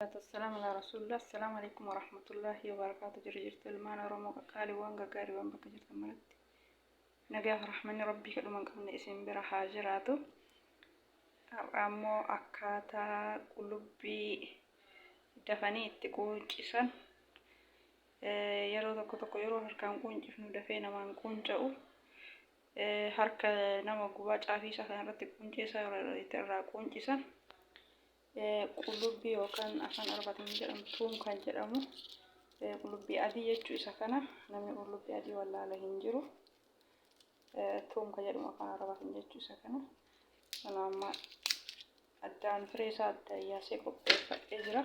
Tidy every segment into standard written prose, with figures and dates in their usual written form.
Wassalaamu alaa rasuulillah. Assalaamu alaikum warahmatullahi wabarakaatu. Jirra jirtu ilmaan Oromoo qaqqaaliiwwan gaggaariiwwan bakka jirtan maratti. Nagaaf rahmanni Rabbii kadhuma hin qabne isin bira haa jiraatu. Har'a ammoo akkaataa qullubbii dafanii itti quuncisan yeroo tokko tokko yeroo harkaan quuncifnu dafee namaan quunca'u harka nama gubaa caafii isaa kanarratti quuncee isaa irraa quuncisan Qullubbii yookaan afaan Arabaatiin jedhamu tuum kan jedhamu qullubbii adii jechuu isa kana namni qullubbii adii wallaale hin jiru. Tuum kan jedhamu afaan Arabaatiin jechuu isa kana. Kana amma addaan firee isaa addaan yaasee qopheeffadhee jira.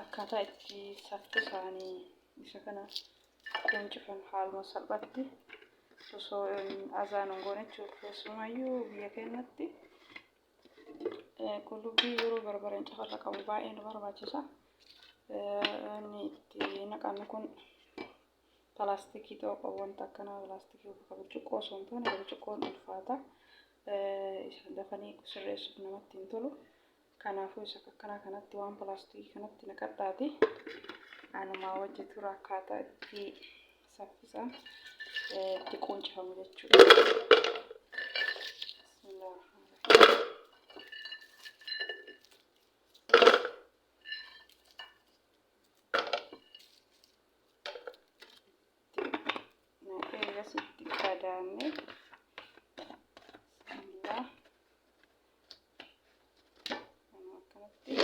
Akkaataa itti saffisaanii isa kana quuncifan haaluma salphatti osoo azaan hin goone jechuudha. Keessumaayyuu biyya keenyatti Qullubbii yeroo barbareen cafarra qabu baay'ee nu barbaachisa. Inni itti naqannu kun pilaastikii ta'uu qabu wanta akkanaa pilaastikii bakka burcuqqoo osoo hin taane burcuqqoon ulfaata. Isa dafanii sirreessuuf namatti hin tolu. Kanaafuu isa akkanaa kanatti waan pilaastikii kanatti naqadhaati. Anumaa wajji tura akkaataa itti saffisaan itti quuncifamu jechuudha. Bismillahirrahmanirrahiim. Naqee eegasitti qadaannee bismillah akkanatti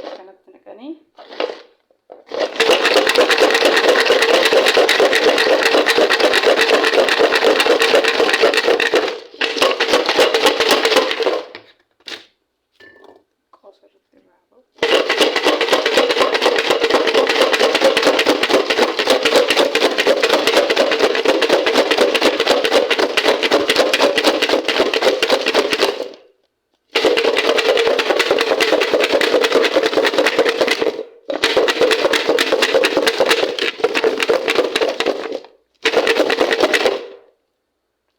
akkanatti naqanii xiqqoo sirriitti irraa ba'u.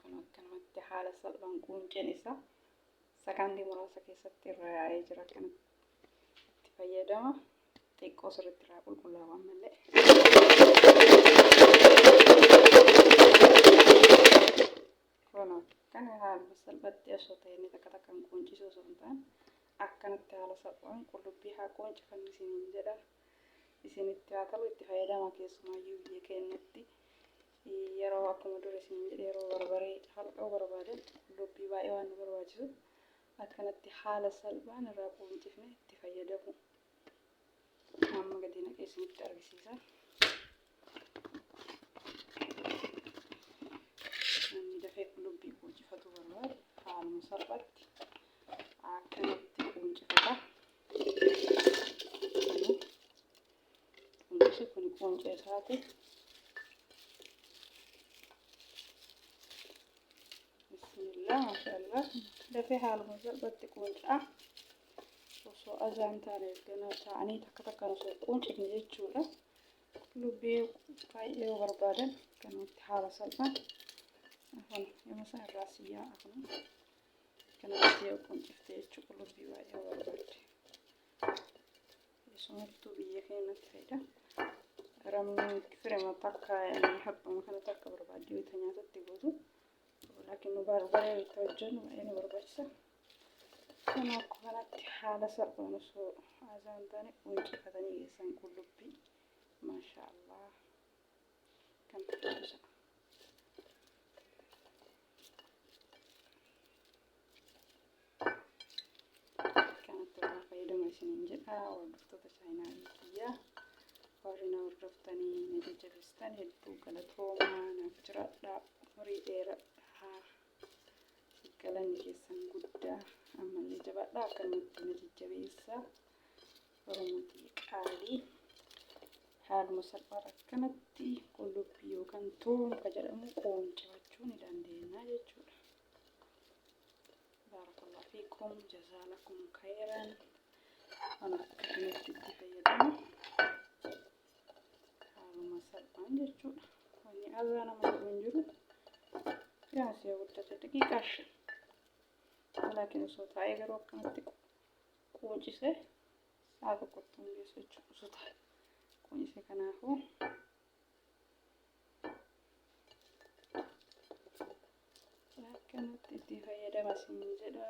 Kun akkanumatti haala salphaan quunceen isaa sakandii muraasa keessatti irra yaa'ee jira. Akkanatti itti fayyadama. Xiqqoo sirriitti irraa qulqullaa'u ammallee. Kunoo kana haaluma salphatti osoo ta'e inni takka takkaan quuncisuu osoo hin taane akkanatti haala salphaan qullubbii haa quuncifannu isiniin jedha. Isinitti haa tolu itti fayyadama keessumaayyuu biyya keenyatti yeroo akkuma dura isiniin jedhe yeroo barbaree cafalqa'uu barbaadan qullubbii baay'ee waan nu barbaachisu akkanatti haala salphaan irraa quuncifne itti fayyadamu. Amma gadi naqee isinitti argisiisa. Namni dafee qullubbii quuncifatu barbaade haaluma salphatti akkanatti quuncifata. Quuncisi kun quuncee isaati. Bismillah, maashaallah. Dafee haaluma salphatti quunca'a. Osoo azaan taane ganaa taa'anii takka takkaan osoo quuncifne jechuudha. Qullubbii baay'ee yoo barbaadan kanatti haala salphaan kun yooma san irraa si yaa'a kun kanatti yoo quuncifte jechuudha qullubbii baay'ee yoo barbaadde. Keessumattuu biyya keenyatti fayyada. Ramni firema takka habbama kana takka barbaadde yoo itti nyaatatti gootu. Laakiin nu barbaree itti hojjennu baay'ee nu barbaachisa. Kun akka kanatti haala salphaan osoo haasaan hin taane quuncifatanii geessan qullubbii. Maasha Allah. Kan taasisa. Kanatti irraa fayyadama isiniin jedha hordoftoota chaayinaalii kiyyaa. Warri na hordoftanii na jajjabeessitan hedduu galatoomaa naaf jiraadhaa umurii dheeradhaa. Galanni keessan guddaa ammallee jabaadhaa akkanumatti na jajjabeessaa Oromoo tiyya qaalii haaluma salphaan akkanatti qullubbii yookaan tuunfa jedhamu qooncifachuu ni dandeenya jechuudha. Baarakallahu fiikum jazaalakum khayran waan akkanatti itti fayyadamu haaluma salphaan jechuudha. Wanni azaa nama godhu hin jiru. Yaa si guddate daqiiqaa 5. Laakiin osoo taa'ee garuu akkanatti quuncise Sa'a tokkotti hin geessu jechuudha. Suta. Quncise kanaafuu. Akkanatti itti fayyadama siin jedha.